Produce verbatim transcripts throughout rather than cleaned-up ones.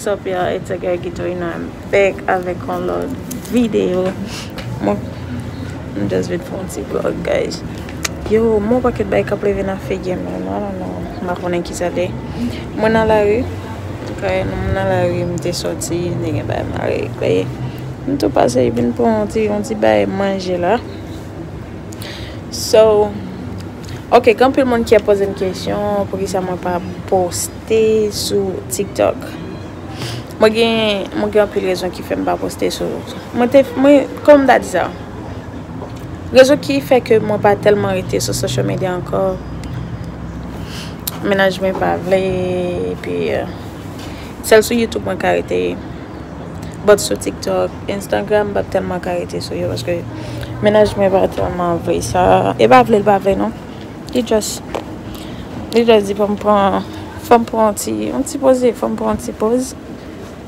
What's up, y'all? It's your girl Gito, you know I'm back avèk yon lòt videyo. Mwen, m just vin fè yon ti vlog, guys. Yo, mwen pakèt bagay k ap leve nan figi m, man. I don't know. M pa konnen ki sa l ye. Mwen nan lari. Ok, mwen nan lari, m te sòti, m te gen bagay m al regle. M tou pase vin pran yon ti, yon ti bagay manje la. So, ok, gen anpil moun ki ap poze m kesyon, poukisa mwen pa poste sou TikTok. Mwen gen, mwen gen anpil rezon ki fè m pa poste sou, mwen te, mwen, kòman m ta di sa? Rezon ki fè ke mwen pa tèlman rete sou social media ankò, mennaj mwen pa vle, epi, euh, sèl sou YouTube mwen ka rete. But sou TikTok, Instagram, m p ap tèlman ka rete sou yo, paske mennaj mwen pa tèlman vle sa. E pa vle, l pa vle, non. Li just, li just di fò m pran, fò m pran yon ti, yon ti poze, fò m pran yon ti poz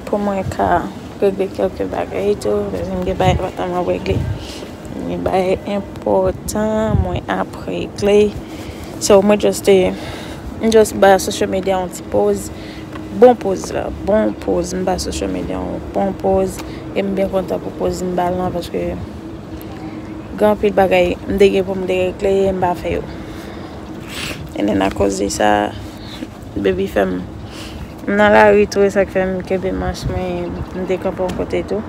pou mwen ka regle kèlke bagay tou, paske m gen bagay enpòtan m ap regle. Gen bagay enpòtan mwen ap regle. So, mwen just, eh, m just ba social media yon ti poz. Bon poz la, bon poz. M ba social media yon bon poz. E m byen kontan pou poz m ba l lan, paske gen anpil bagay m te gen pou m te regle, m pa fè yo. And then, akoz de sa, baby fè m, m nan lari tou, e sa k fè m kenbe mas mwen, m te kanpe yon kote tou.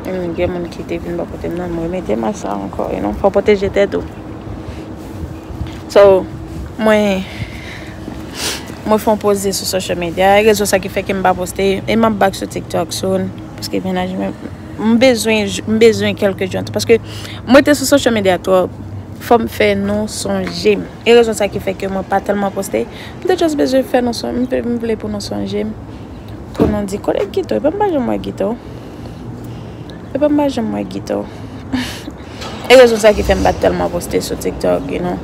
E m gen moun ki te vin bò kote m nan, m remete mas la ankò, you know, fò pwoteje tèt ou. So, mwen, mwen fè yon poze sou social media. E rezon sa ki fè ke m pa poste. E m ap back sou TikTok soon. Paske mennaj mwen, m bezwen, m bezwen kèlke jou. Paske mwen te sou social media twòp. Fò m fè nou sonje m. E rezon sa ki fè ke mwen pa tèlman poste. M te just bezwen fè nou sonje m. M vle pou nou sonje m. Pou nou di, kote Gito? Epa m pa janm wè Gito. Epa m pa janm wè Gito. E rezon sa ki fè m pa tèlman poste sou TikTok, you know.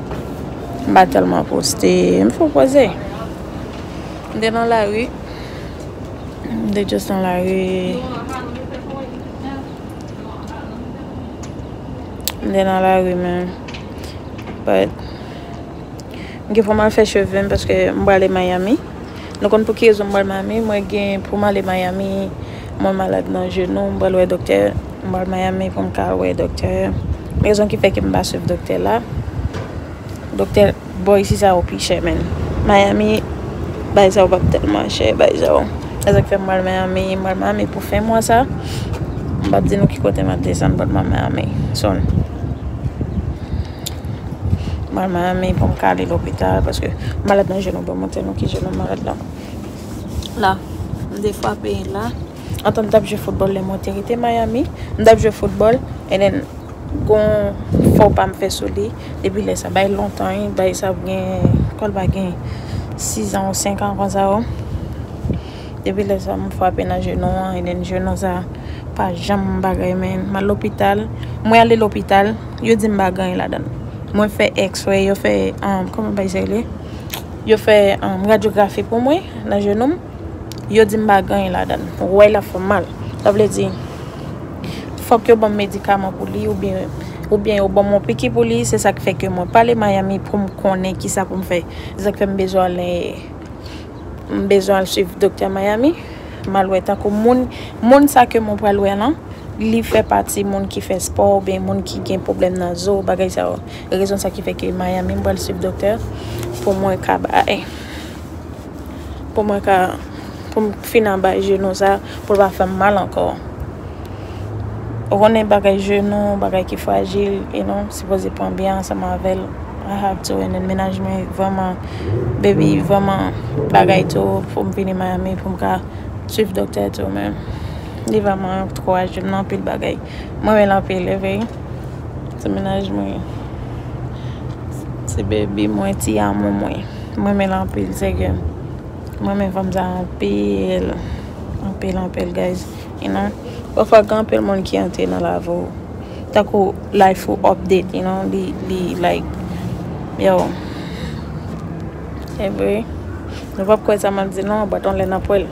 M pa tèlman poste. M fè yon poze. M te nan lari. M te just nan lari. M te nan lari, man. But, m gen pou m al fè cheve m paske m prale Miami. Nou konn pou ki rezon m pral Miami? Mwen gen pou m ale Miami. Mwen malad nan jenou, m pral wè doktè. M pral Miami pou m ka wè doktè. Rezon ki fè ke m pa swiv doktè la. Doktè bò isi sa yo pi chè, men. Miami, bagay sa yo p ap tèlman chè, bagay sa yo. Se sa k fè m pral Miami, m pral Miami pou fen mwa sa. M p ap di nou ki kote m ap desann, but m pral Miami. So, m pral Miami pou m ka ale lopital, paske m malad nan jenou, ban m montre nou ki jenou m malad la. La, m te frape la. Antan m t ap jwe foutbòl lè mwen te rete Miami. M t ap jwe foutbòl, and then, gon fò pa m fè sou li. Depi lè sa, bay lontan, wi, bay sa ap gen, kòl pa gen sizan ou senkan konsa, wi. Depi lè sa, m frape nan jenou an, and then jenou sa pa janm bagay, men. M al lopital. Mwen ale lopital, yo di m pa gen anyen ladan l. Mwen fè X-ray, yo fè, um, kòman bay sa rele? Yo fè, um, radyografi pou mwen, nan jenou m. Yo di m pa gen anyen ladan l. Ou wè l ap fè m mal. Sa vle di, fòk yo ban m medikaman pou li, oubyen, oubyen yo ban m yon piki pou li. Se sa k fè ke mwen prale Miami pou m konnen kisa pou m fè. Se sa k fè m bezwen al, m bezwen al swiv doktè Miami. M al wè tankou moun, moun sa ke mwen pral wè lan, li fè pati moun ki fè spò oubyen moun ki gen pwoblèm nan zo, bagay sa yo. Rezon sa ki fè ke Miami, m pral swiv doktè pou mwen ka bay, pou mwen ka, pou m fin anba jenou sa, pou l pa fè m mal ankò. Ou konnen bagay jenou, bagay ki frajil, you know, sipoze pran byen ansanm avè l. I have to, and then mennaj mwen vrèman, baby, vrèman bagay tou pou m vini Miami, pou m ka swiv doktè tou, men li vrèman ankouraje m nan anpil bagay. Mwen renmen l anpil, evre. Se mennaj mwen. Se baby mwen, ti amou mwen. Mwen renmen l anpil, serye. Mwen renmen fanm sa anpil. Anpil, anpil, guys. You know? Pafwa, gen anpil moun ki antre nan lavi w. Tankou life ou update, you know? Li, li, like, yo. Evre. Nou p ap kwè sa m ap di non, but on lè n ap wè l.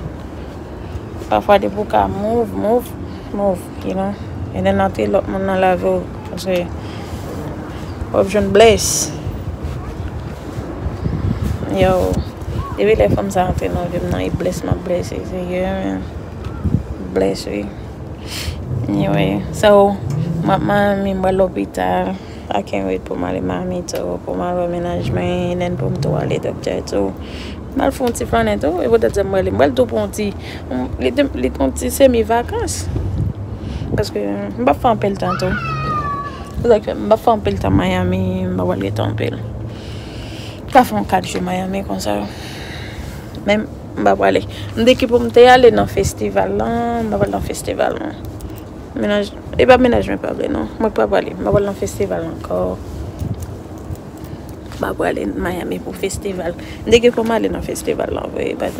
Pafwa depi w ka move, move, move, you know. And then antre lòt moun nan lavi w, paske w ap jwenn bless. Yo, depi lè fanm sa antre nan vi m nan, e bless m ap bless, serye, man. Bless, wi. Anyway, so, m ap Miami, m pral lopital. I can't wait pou m ale Miami tou, pou m al wè mennaj mwen, and then pou m tou ale doktè tou. M al fè yon ti flannen tou, e poutèt sa m prale. M pral tou pran yon ti, li te, li te yon ti semi vakans. Paske m p ap fè anpil tan tou. Se sa k fè m p ap fè anpil tan Miami, m pa pral rete anpil. M ka fè yon kat jou Miami konsa. Men m pa prale. M te ki pou m te ale nan festival lan, m pa pral nan festival lan. Mennaj, e pa mennaj mwen pa vle non. Mwen pa prale. M pa pral nan festival ankò. M pa prale Miami pou festival. M te gen pou m ale nan festival la vre, but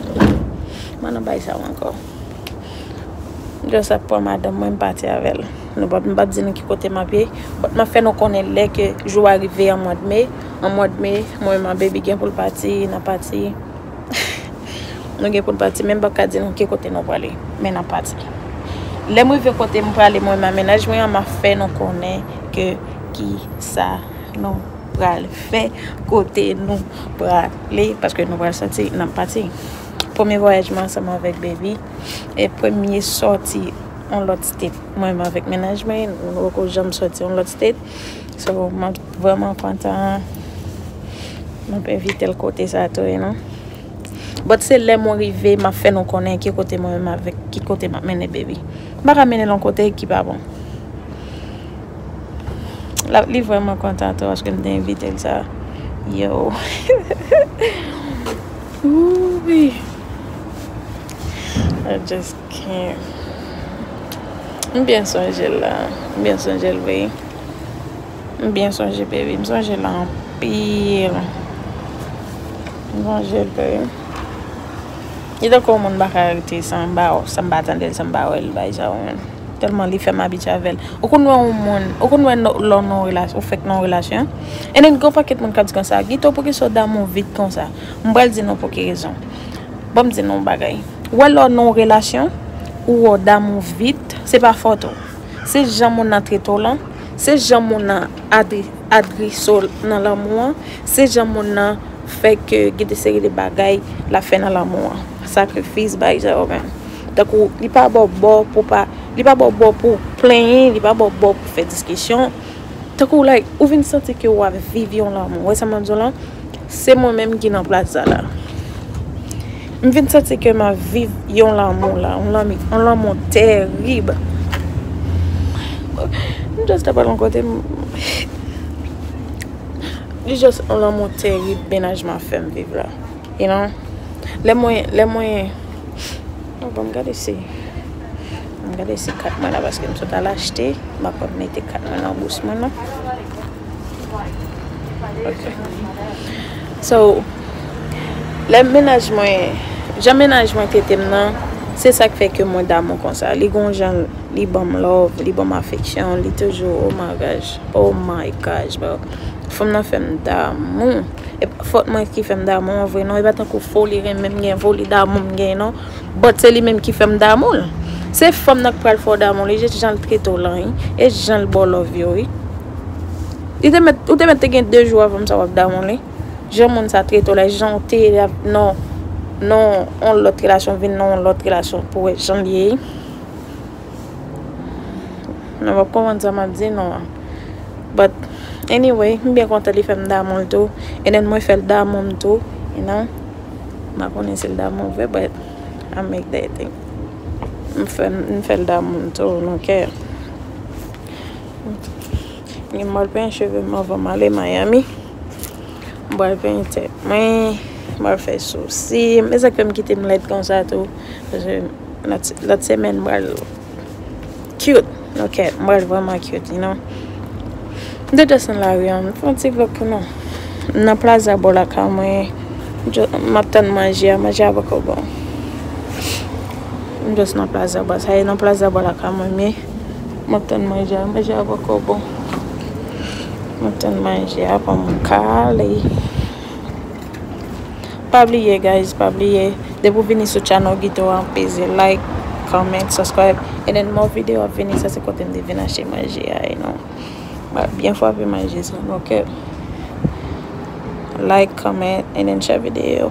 mwen nan bay sa yo ankò. M just ap pran madanm mwen, m pati avè l. Nou p ap, m p ap di nou ki kote m ap ye, but m ap fè nou konnen lè ke jou a rive an mwa de me. An mwa de me, mwen menm ak baby gen pou l pati, n ap pati. Nou gen pou n pati, men m p ap ka di nou ki kote nou prale, men n ap pati. Lè m rive kote m prale, mwen menm ak mennaj mwen an, m ap fè nou konnen ke ki sa nou pral fè, kote nou prale, paske nou pral sòti, n ap pati. Premye vwayaj mwen ansanm avèk baby, e premye sòti yon lòt state, mwen menm avèk mennaj mwen, nou poko janm sòti yon lòt state. So, m ap vrèman kontan. M ap envite l kote sa tou, you know. But se lè mwen rive, m ap fè nou konnen ki kote mwen menm avèk, ki kote m ap mennen baby. M pa ka mennen l yon kote ki pa bon. La, li vrèman kontan tou paske m te envite l sa. Yo. Ooh, wi. I just can't. M byen sonje l la. M byen sonje l, wi. M byen sonje, baby. M sonje l anpil. M sonje l, baby. Li tankou yon moun m pa ka rete san m ba, san m pa tande l, san m pa wè l, bay sa yo menm. Tèlman li fè m abitye avè l. Ou konn wè yon moun, ou konn wè lè w nan yon relasyon, ou fèk nan yon relasyon. And then, gen yon pakèt moun k ap di konsa, Guito, poukisa w damou vit konsa? M pral di nou pou ki rezon. Ban m di nou yon bagay. Ou wè lè w nan yon relasyon, ou wè w damou vit, se pa fòt ou. Se jan moun nan trete w lan, se jan moun nan adre-, adrese w nan lanmou an, se jan moun nan fè ke gen de seri de bagay l ap fè nan lanmou an. Sakrifis, bagay sa yo menm. Tankou, li pa ba w bò pou pa, li pa ba w bò pou plenyen, li pa ba w bò pou fè diskisyon. Tankou, like, ou vin santi ke w ap viv yon lanmou. Wè sa m ap di w lan? Se mwen menm ki nan plas sa la. M vin santi ke m ap viv yon lanmou la, yon lanmou, yon lanmou terib. M just ap al yon kote, m, li just yon lanmou terib mennaj mwen ap fè m viv la. You know? Lè mwen, lè mwen, oh, ban m gade si, ban m gade si kat mwen la, paske m sot al achte, m pa konn mete kat mwen nan bous mwen non. Ok. So, lè mennaj mwen, jan mennaj mwen trete m nan, se sa k fè ke mwen damou konsa. Li gon jan, li ban m love, li ban m afeksyon, li toujou, oh my gosh, oh my gosh, bro. Fanm nan fè m damou. E pa fòt mwen ki fè m damou an vre non. E pa tankou foli renmen m gen, foli damou m gen non. But se li menm ki fè m damou l. Se fanm nan k pral fè w damou l, e jan l trete w lan, wi. E jan l ba w love yo, wi. Li te mèt, ou te mèt te gen de jou avan m sa w ap damou l, wi. Jan moun sa trete w la, jan w te ye la, non, non, yon lòt relasyon vin nan yon lòt relasyon pou wè jan l ye, wi. Nou p ap konprann sa m ap di nou an. But, anyway, m byen kontan li fè m damou l tou. And then mwen fè l damou m tou, you know. M pa konnen si l damou vre, but I make that thing. M fè, m fè l damou m tou, nou kè. M pral penyen cheve m anvan m ale Miami. M pral penyen tèt mwen. M pral fè sousi m. E sa k fè m kite m lèd konsa tou. Paske lòt, lòt semèn m pral cute. Ok, m pral vrèman cute, you know. M te just nan lari an, m fè yon ti vlog pou nou. M nan plaza bò lakay mwen. M just, m ap tann manje a, manje a poko bon. M just nan plaza bò, sa e nan plaza bò lakay mwen, men m ap tann manje a, manje a poko bon. M ap tann manje a pou m kale. Pa bliye, guys, pa bliye. Depi w vini sou channel Guito an, peze like, comment, subscribe. And then more video ap vini, sa se kote m te vin achte manje a, you know. M ap byen frape manje sa, ok? Like, comment, and then share video.